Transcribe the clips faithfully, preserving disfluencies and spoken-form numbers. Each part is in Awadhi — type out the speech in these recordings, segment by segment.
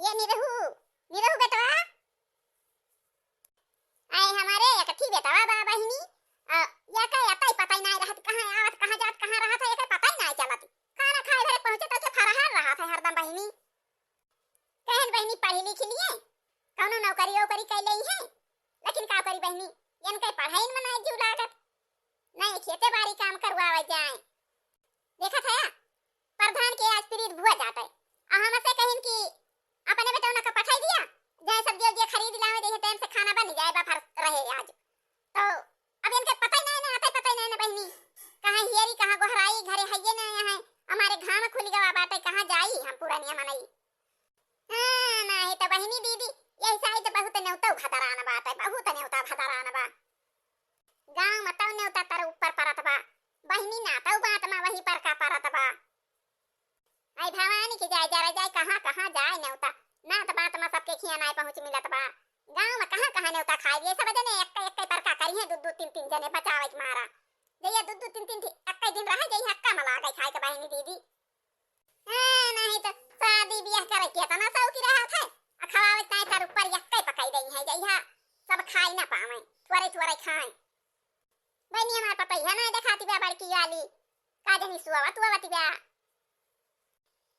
ए निरहू, निरहू बेटवा। आए हमरे एक ठी बेटवा बा बहिनी, अ, एके एतई पतई नाहीं रहत, कहाँ आवत, कहाँ जात, कहाँ रहत है, एके पतई नाहीं चलत। खाना खाए घरे पहुँचे तो के फरहार रहत है हरदम बहिनी। कहन बहिनी पढ़ी लिखी लिए, कउनो नौकरी ओकरी कइ लेई है, लेकिन का करी बहिनी, इनके पढ़ाई में नाहीं जीव लागत, नाहीं खेते बारी काम करवावे जाए। देखत है, प्रधान के आज प्रीत भुआ जात है, आ हमसे कहिन कि अपने बेटौना का पठाई दिया, जाए सब्जी उब्जी खरीद लावे, देखे टाइम से खाना बन जाए, बफर रहे आज। तो अब इनके पता ही नहीं ना, आता पता ही नहीं ना बहिनी, कहाँ हियरी, कहाँ गोहराई, घरे हइये ना यहाँ, हमारे घाम खुल गवा बाटे, कहाँ जाई हम पुरनिया मनई। हाँ, नहीं तो बहिनी दीदी, यही साइड बहुत नेवता भदरान बाटे, बहुत नेवता भदरान बा। गाँव में तौ नेवता तर ऊपर परत बा, बहिनी ना तौ बात में वही पर का परत बा। आई भवानी के जाए जरा जाए, कहाँ कहाँ जाए नेवता, नात बात में सबके खिया नाई पहुँच मिलत बा। गाँव में कहाँ कहाँ नेवता खाए दिए, सब जने एक एक पर का करी है, दू दू तीन तीन जने बचावे के मारा। जइया दू दू तीन तीन ठी-, एक दिन रहे, जइया हक्का में लागे खाए के बहिनी दीदी। हाँ, नहीं तो शादी ब्याह करे के तना शौकी रहत है, आ खवावे ताए तर ऊपर यक्के पकाई देई है, जइया सब खाई ना पावे, थोड़े थोड़े खाए। बहिनी हमार पतैया ना देखाती बा बड़की वाली, का जनी सुआवत उआवती बा।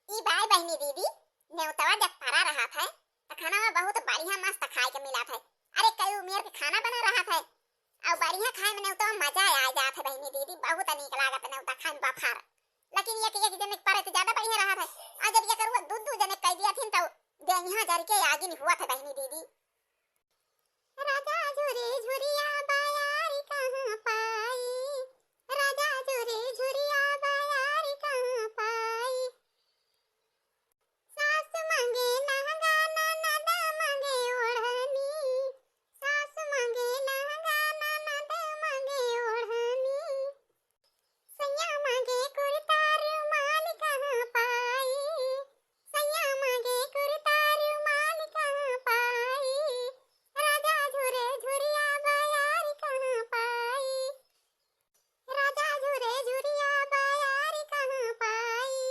ई बाय बहिनी दीदी, नेवतवा जब परा रहत है, त खाना में बहुत बढ़िया मस्त खाए के मिलत है। अरे कई उमेर के खाना बना रहत है, और बढ़िया खाए में नेवतवा मजा आ जात है बहिनी दीदी, बहुत नीक लागत नेवता खाए में बफर। लेकिन एक एक जने के परे तो ज्यादा बढ़िया रहत है, और जब ये करुआ दू दू जने कह दिया थिन तो देहिया जर के आगिन हुआ था बहिनी दीदी। राजा झुरे झुरिया बयारी कहाँ पाई, राजा झुरे झुरिया बयारी कहाँ पाई। सास मांगे लहंगा ननद मांगे ओढ़नी, सास मांगे लहंगा ननद मांगे ओढ़नी। सैया मांगे कुर्ता रुमाल कहाँ पाई, सैया मांगे कुर्ता रुमाल कहाँ पाई। राजा झुरे झुरिया बयार कहाँ पाई, राजा झुरे झुरिया बयार कहाँ पाई।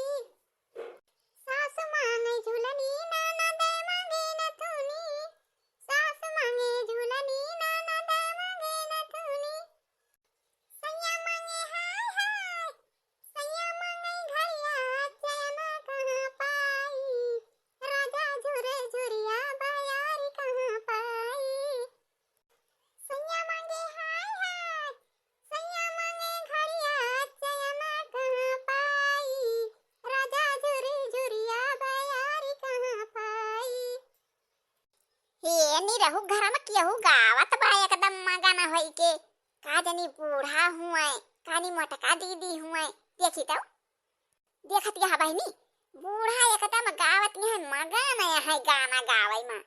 सास मांगे झुलनी ननद मांगे नथुनी, सास मांगे झुलनी ननद मांगे नथुनी। सैया मांगे हाय हाय, सैया मांगे घड़िया चैना कहाँ पाई, राजा झुरे झुरिया बयार कहाँ पाई। सैया मांगे हाय हाय, सैया मांगे घड़िया चैना कहाँ पाई, राजा झुरे झुरिया बयार कहाँ पाई। हे निरहू, घर में केहू गावत बा एकदम मगन होई के। का जनी बूढ़ा हुए, कानी मोटका दीदी हुए, देखी तो। देखत यह बहिनी, बूढ़ा एकदम गावत यह मगन है गाना गावे में।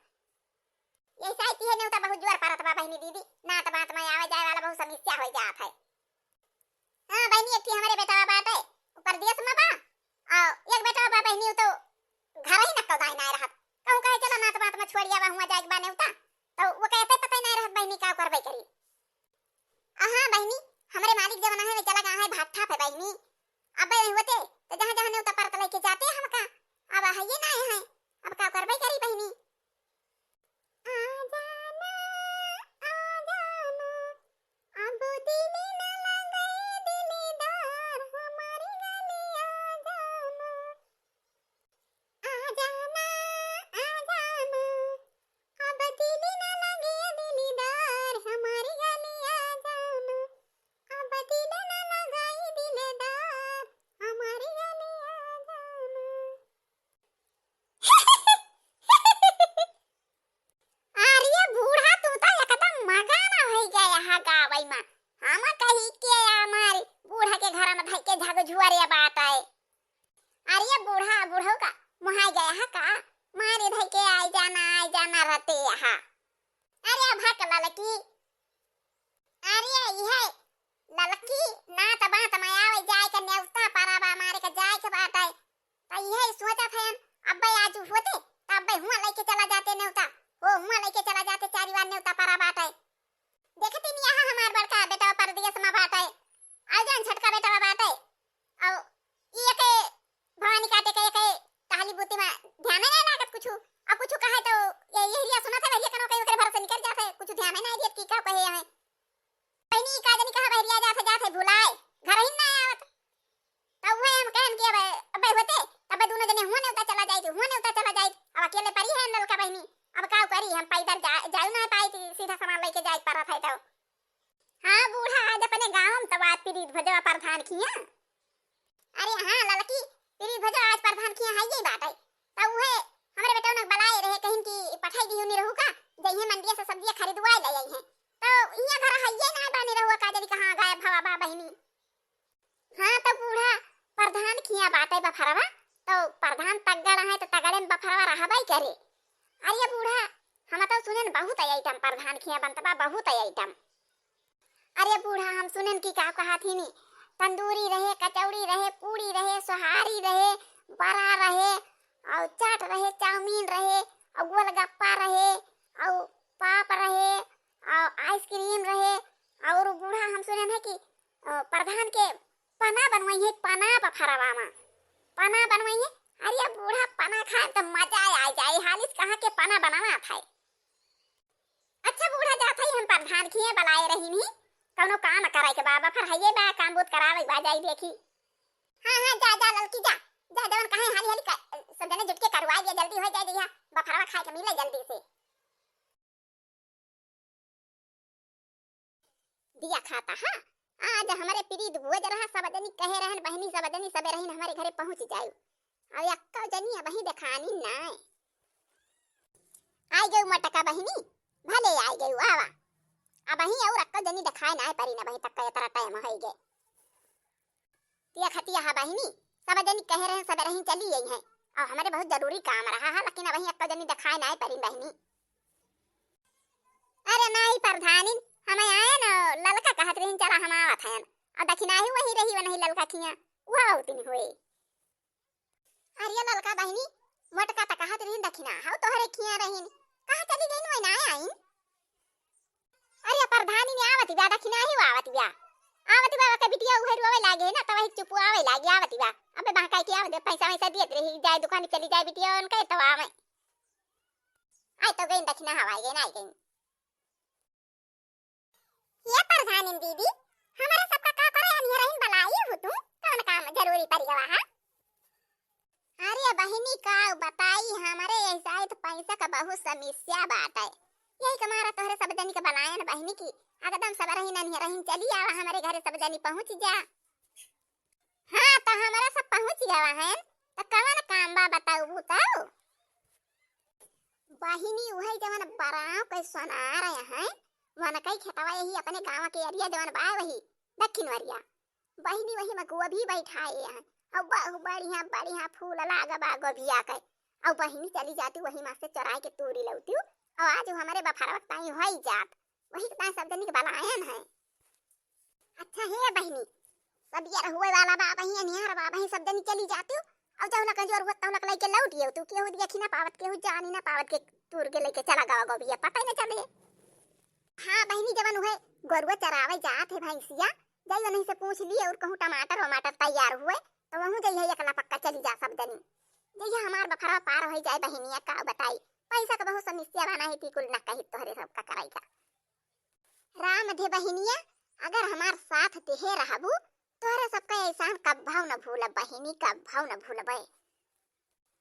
ऐसा ही है नेवता बहुत जोर परत बा बहिनी दीदी, नात बात में आवे जाए वाला बहुत समस्या हो जात है। हाँ बहिनी, एक ठी हमरे बेटवा बाटे, उ परदेस में बा। आ एक बेटवा बा बहिनी, उ तो घर ही नक्को दाई नाय रहत। कहूँ कहे चला नात बात में छोड़िया बा, हुआ जाए के बा नेवता, तो वो कहते पता ही नाय रहत बहिनी, का करबे करी। आ हाँ बहिनी, हमरे मालिक जवन है, वे चला गया है भाठा पे बहिनी। अब बे होते, तो जहाँ जहाँ नेवता परत लेके जाते हमका, अब है ये ना है, अब का करबे करी बहिनी। आ जाना, आ जाना, अब दिल न लगे दिलदार, हमारी गली आ जाना। आ जाना, आ जाना, अब दिल न लगे दिलदार, हमारी गली आ जाना। अब दिल न लगे दिलदार, हमारी गली आ जाना। अरे बूढ़ा, तू तो एकदम मगन होइ गया है गावई में। हम कही के हमारी बूढ़ा के घर में धई के झगझुआरे बात है। अरे बूढ़ा, बूढ़ऊ का मुहाई गया है का? मारे धई के आई जाना, आई जाना रहते यहाँ। अरे भक ललकी, अरे इहे ललकी, नात बात में आवे जाए के नेवता परा बा, मारे के जाए के बाटे। त इहे सोचत हन, अब्बे आज होते, त अब्बे हुआं लेके चला जाते नेवता। हो, हुआं लेके चला जाते, चारी बार नेवता परा बाटे। देखती नहीं, यहाँ हमार बड़का बेटा परदेस में बाटे, आ जान छोटका बेटा बाटे। और ये के भवानी काटे के, के टहली बूती में ध्यान नहीं लागत कुछ। चला जाई। अब अकेले परी है ललका बहिनी, अब का करी, हम पैदल जा, जाई ना पाई, सीधा सामान लेके जाए पड़त है तो। हाँ बूढ़ा, आज अपने गाँव में तब आज प्रीत भजवा प्रधान किया। अरे हाँ ललकी, प्रीत भजवा आज प्रधान किया है यही बात है। तो उहे हमरे बेटौना के बलाए रहे, कहिन कि पठाई दिहु निरहू का, जइहे मंडिया से सब्जिया खरीदवाए ले आई हैं। तो इहाँ घर है ये ना बा निरहुआ, का जनी कहाँ गायब भवा बा बहिनी। हाँ तो बूढ़ा, प्रधान किया बाटे बफरवा, तो प्रधान तगड़ है तो तगड़े में बफरवा रहबे करे। अरे बूढ़ा, हम तो सुनेन बहुत आइटम प्रधान किया बनत बा, बहुत आइटम। अरे बूढ़ा, हम सुनेन कि का कहत हिनी, तंदूरी रहे, कचौड़ी रहे, पूड़ी रहे, सोहारी रहे, बड़ा रहे, और चाट रहे, चाउमीन रहे, और गोलगप्पा रहे, और पाप रहे, और आइसक्रीम रहे, और बूढ़ा हम सुनेन है कि, अ, प्रधान के पना बनवाई है, पना बफरवा मा पना बनवाई है। अरे बूढ़ा, पना खाए तो मजा आ जाए, हालिस कहाँ के पना बनावा था। अच्छा बूढ़ा, जात हई, हम प्रधान खिए बलाए रही नहीं, कौनो काम करे के बा, बफर हइये बा, काम बूत करावे के बा, जाई देखी। हाँ हाँ, जा जा ललकी जा, जा जवन कहे हाली हाली क-, सब जने जुट के करवाई दिया, जल्दी हो जाए, जइहा बफरवा खाए के मिले जल्दी से। दिया खाता, हाँ। आज हमरे प्रीत भोज रहा, सब जनी कहे रहन, बहिनी सब जनी सबे रहिन हमरे घरे पहुँच जाई। अब एक्को जनी अबहीं देखानी नाय। आई गई मोटका बहिनी, भले आई गई, आवा। अबहीं और एक्को जनी देखाए नाय परी न, अबहीं तक एतरा टाइम होई गए। तिया खतिया हा बहिनी, सब जनी कहे रहन, सब रहिन चली आई हैं। अब हमरे बहुत जरूरी काम रहा है, लेकिन अबहीं एक्को जनी देखाए नाय परी बहिनी। अरे नाई प्रधानिन, हम आए न, ललका कहत रहिन, चला हम आवत हन। और दखिनाही वही रही, वनही ललका खिया, वह बहुत दिन हुए। अरे ललका बहिनी, मोटका त कहत रहिन दखिना, हौ तोहरे खिया रहिन, कहाँ चली गईन, वही ना आइन? अरे प्रधानिन आवत बा, दखिनाही आवत बा, आवत बा, ओके बिटिया उहे रोवे लागे है ना, तब वही चुप आवे लागे, आवत बा। अबे बहकाई के आवत, पैसा वैसा दियत रही, जाए दुकान चली जाए बिटिया उनके, तब आवे। आई तो गई दखिना हवाई गई, ना आई गई। ये प्रधानिन दीदी, हमारे सबका का करे अनिया रहीन बलाई हो तू? कौन काम जरूरी पड़ गवा है? अरे बहिनी का बताई, हमारे ऐसा है तो पैसा का बहुत समस्या बात है। यही के मारा तोहरे सब जनी के बलायन बहिनी की, एकदम सब रहीन अनिया रहीन चली आवा हमारे घरे, सब जनी पहुँच जा। हाँ, तो हमारा सब पहुँच गवा है, तो कवन काम बा बताऊ बताऊ? बहिनी उहे जवन बराव के सोनार हैं, वनकई खेतवा यही अपने गाँव के एरिया जवन बा वही, दक्षिण वरिया। बहिनी वही में गोभी बैठाए हैं, और बहु बढ़िया बढ़िया फूल लाग बा गोभिया के। और बहिनी चली जाती वही में से चोराए के तूरी लौती, और आज हमारे बफरवा ताई होई जात, वही के ताई सब जनी के बलायन है। अच्छा हे बहिनी, सदिया रहुए वाला बा बहिन, निहार बा बहिन, सब जनी चली जाती हो। और जौलक जोर हुआ तौलक लेके लौट गयो तू, केहू देखी ना पावत, केहू जानी ना पावत के तूर के लेके चला गवा गोभिया, पता ही ना चले। हाँ बहिनी, जवन उहे गोरुआ चरावे जात है भैंसिया, जाई वहीं से पूछ लिए और कहूँ टमाटर वमाटर तैयार हुए, तो वहूँ जइहे एकला पक्का चली जा सब जनी। जइहे हमार बफरवा पार हो जाए बहिनिया, का बताई, पैसा का बहुत समस्या बना है, ती कुल ना कही तोहरे सबका कराई का। राम दे बहिनिया, अगर हमार साथ देहे रहबू, तोहरे सबका एहसान कब्भौ न भूलब बहिनी, कब्भौ न भूलबै।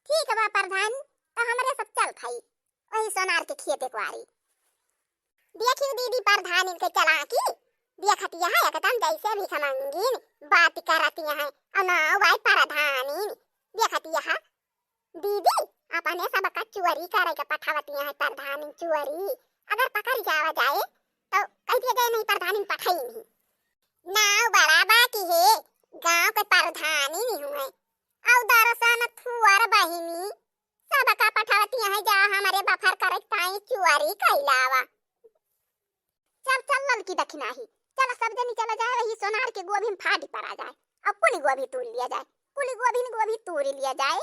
ठीक बा प्रधान, तो हमरे सब चल खाई वही सोनार के खेत एक बारी। देखियो दीदी प्रधानिन के चलाकी, देखतिया है एकदम जैसे भिखमंगिन बात करतिया है, और नाव बाई प्रधानिन, देखतिया है दीदी, अपने सबका चोरी करे के पठावतिया है प्रधानिन चोरी। अगर पकड़ जावा जाए, तो कह दिया जाए, "नहीं, प्रधानिन पठाई नहीं।" नाव बड़ा बा कि हे, गांव के प्रधानिन हुए। और दरसन थुअर बहिनी, सबका पठावतिया है, जा हमरे बफर करे ताई चोरी कैलावा। चल, चल ललकी दखिनाही, चल सब जनी चला जाए, वही सोनार के गोभी में फाटी पड़ा जाए, और कुली गोभी तूर लिया जाए, कुली गोभी न गोभी तूर लिया जाए।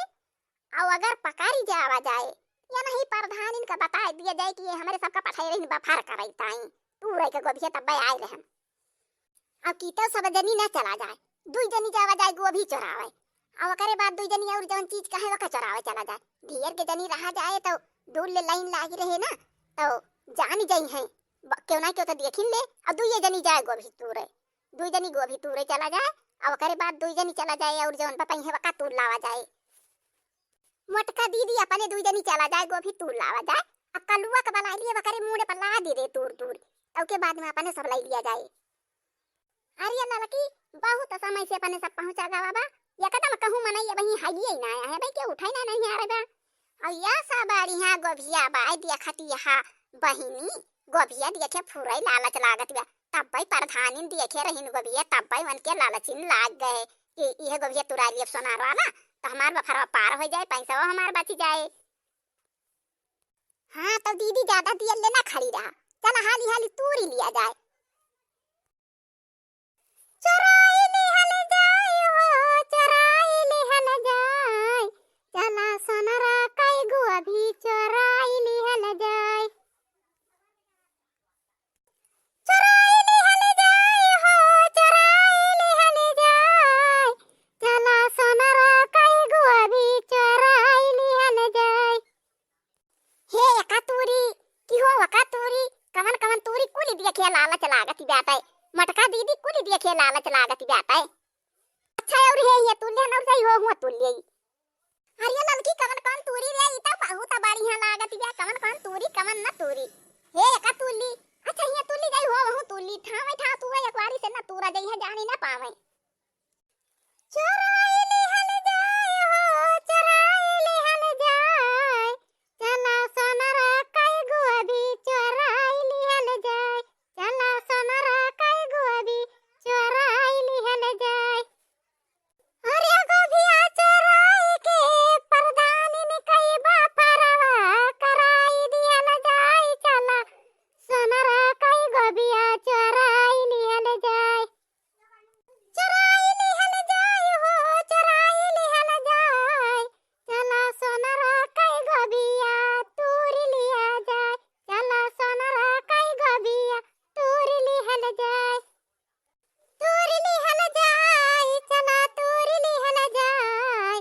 और अगर पकड़ी जावा जाए, या नहीं प्रधानिन का बताए दिया जाए कि ये हमरे सबका पठाई रही बफर करे ताई, तूरे के गोभिया तब्बे आए रहन। अब की तो सब जनी ना चला जाए, दुई जनी जावा जाए गोभी चोरावे, और ओकरे बाद दुई जनी और जौन चीज कहे वका चोरावे चला जाए। ढेर के जनी रहा जाए तो दूर ले लाइन लागी रहे ना, तो जानी जाई हैं, ब-, क्यों ना क्यों तो देखिन ले, और दुइये जनी जाए गोभी तूरे, दुई जनी गोभी तूरे चला जाए, और ओकरे बाद दुई जनी चला जाए और जौन बताई है वका तूर लावा जाए। मोटका दीदी अपने दुइ जनी चला जाए, गोभी तूर लावा जाए। अब कलुआ के बलाइ लिहे, वकरे मूड़े पर लादि दे तूर तूर, तउ के बाद में अपने सब लइ लिया जाए। अरे ललकी, बहुत समय से अपने सब पहुँचा गवा बा, एकदम कहूँ मनई अबहीं हइये ना आया है भाई, के उठाई ना नहीं आ रहा बा। अउ या सब बढ़िया गोभिया बाय देखत यहाँ बहिनी, गोभिया देखे फुरई लालच लागत बा। तब्बे प्रधानिन देखे रहिन गोभिया, तब्बे उनके लालचिन लाग गए कि इहे गोभिया तुराई लियब सोनार वाला, तो हमार बफरवा पार होइ जाए, पैसवा हमार बचि जाए। हाँ, तो दीदी ज्यादा दियल ले ना खड़ी रहा, चला हाली हाली तूरी लिया जाए। चोराई लिहल जाए हो, चोराई लिहल जाए, चला सोनरा कई गोभी चोराई लिहल जाए। चोराई लिहल जाए हो, चोराई लिहल जाए, चला सोनरा कई गोभी चोराई लिहल जाए। हे एका तूरी, कि हो ओका तूरी, कवन कवन तूरी कुली देखे लालच लागत बाटे। मोटका दीदी कुली देखे लालच लागत बाटे। अच्छा, और हे, ये तूर ले, और सही हो, हुआ तूर ले। अरे ललकी, कवन कवन तूरी रे, ई तो बहुत बढ़िया लागत बा। कवन कवन तूरी, कवन न तूरी। हे एका तूर ली, अच्छा, ये तूर ली जाई हो, वहू तूर ली। ठावे ठा तूरे, एक बारी से न तूरा जाई है, जानी न पावे। चोराई लिहल जाए हो, चोराई लिहल जाए, चला सोनरा कई गोभी चोराई लिहल जाए, चला सोनरा कई गोभी चोराई लिहल जाए। अरे गोभिया चोराई के प्रधानिन कई बफरवा कराई दिहल जाए, चला सोनरा कई गोभिया चोराई लिहल जाए। चोराई लिहल जाए हो, चोराई लिहल जाए, चला सोनरा कई गोभिया तूर लिया जाए, चला सोनरा कई गोभिया तूर लिहल जाए। तूर लिहल जाए, चला तूर लिहल जाए,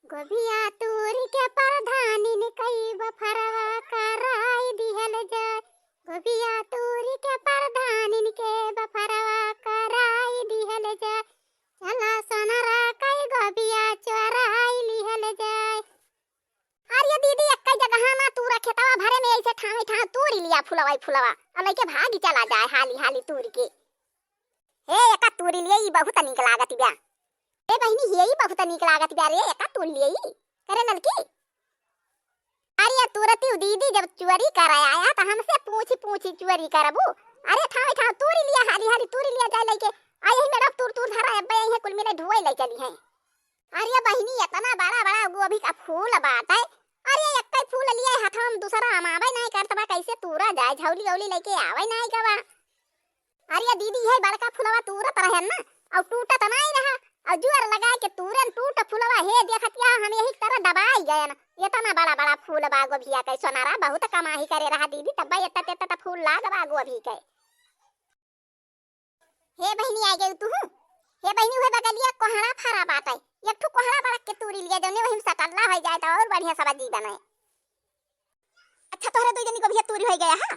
गोभिया तूर के प्रधानिन कई बफरवा कराई दिहल जाए, गोभिया तूर के प्रधानिन के बफरवा कराई दिहल जाए, चला सोनरा कई गोभिया चोराई लिहल जाए। अरे दीदी, एक्कै जगह ना तूरा, खेतवा भरे में ऐसे ठावे ठाव तूरी लिया फुलवा ही फुलवा, और लइके भागी चला जाए हाली हाली तूरी के। हे एका तूरी लिए, ई बहुत नीक लागत बा। ए बहिनी, हे ई बहुत नीक लागत बा रे, एका तूरी लिए ई। करे ललकी। अरे तुरती दीदी जब चोरी करे आया तो हमसे पूछी पूछी चोरी करबू। अरे ठाव ठाव तूरी लिया, हाली हाली तूरी लिया जाए लइके। आ यही में रब तूर तूर धरा, अब्बे यही कुल मिले ढुआई ले चली हैं। अरे बहिनी, इतना बड़ा बड़ा गोभी का फूल बाटे। अरे एक्कै फूल लिए हथवा में, दूसरा हम आवे नहीं करत बा, कैसे तूरा जाए, झौली औली लेके आवे नहीं गवा। अरे दीदी, ये बड़का फुलवा तूरत रहन ना, और टूटत नहीं रहा, और जोर लगा के तूरन, टूट फुलवा, हे देखत या हम यही तरह दबाई गयन। इतना बड़ा बड़ा फूल बा गोभिया के सोनारा, बहुत कमाही करे रहा दीदी, तब इतना इतना फूल लाग बा गोभी के। हे बहिनी, आ गई तू? हे बहिनी, उहे बगलिया कोहड़ा फरा बाटे, एक ठो कोहड़ा बड़क के तूरी लिया, जौने वही में सटल्ला हो जाए तो और बढ़िया सब्जी बने। अच्छा, तोहरे दो जनी गोभिया तूरी हो गया है।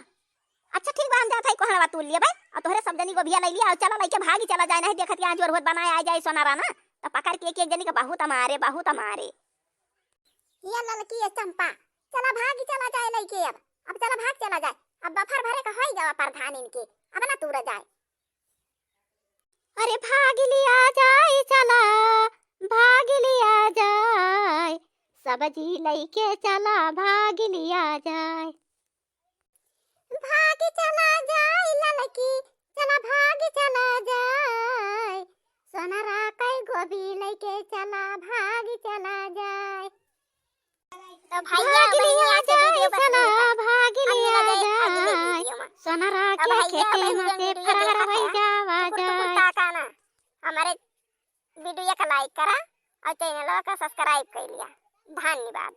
अच्छा ठीक बा, हम जात हई कोहड़वा तूर लिए भाई, और तोहरे सब जनी गोभिया ले लिया, और चला लइके भागी चला जाए, नहीं देखत यहाँ जोर होत बनाए आ जाए सोनारा ना, तो पकड़ के एक एक जनी के बहुत मारे, बहुत मारे। ये ललकी, ये चंपा, चला भागी चला जाए लइके अब, अब चला भाग चला जाए, अब बफर भरे का होई गवा प्रधानिन के, अब ना तूरा जाए। अरे भाग लिया जाए चला, भाग लिया जाए, सब्जी लइके चला, भाग लिया जाए। भाग चला जाए ललकी, चला भाग चला जाए, सोनरा कई गोभी लइके चला, भाग चला जाए। तो भैया, भाग बहिनी, लिया आज के जाए, वीडियो बस चला, इतना। भाग अब लिया मिला जाए अगले जाए। वीडियो में। सोनरा तो के भैया, खेते बहिनी, में से वीडियो फरार देखा हो था। जावा टुकुर टुकुर जाए। ताका ना। हमारे वीडियो का लाइक करा और चैनल का सब्सक्राइब कर लिया। धन्यवाद।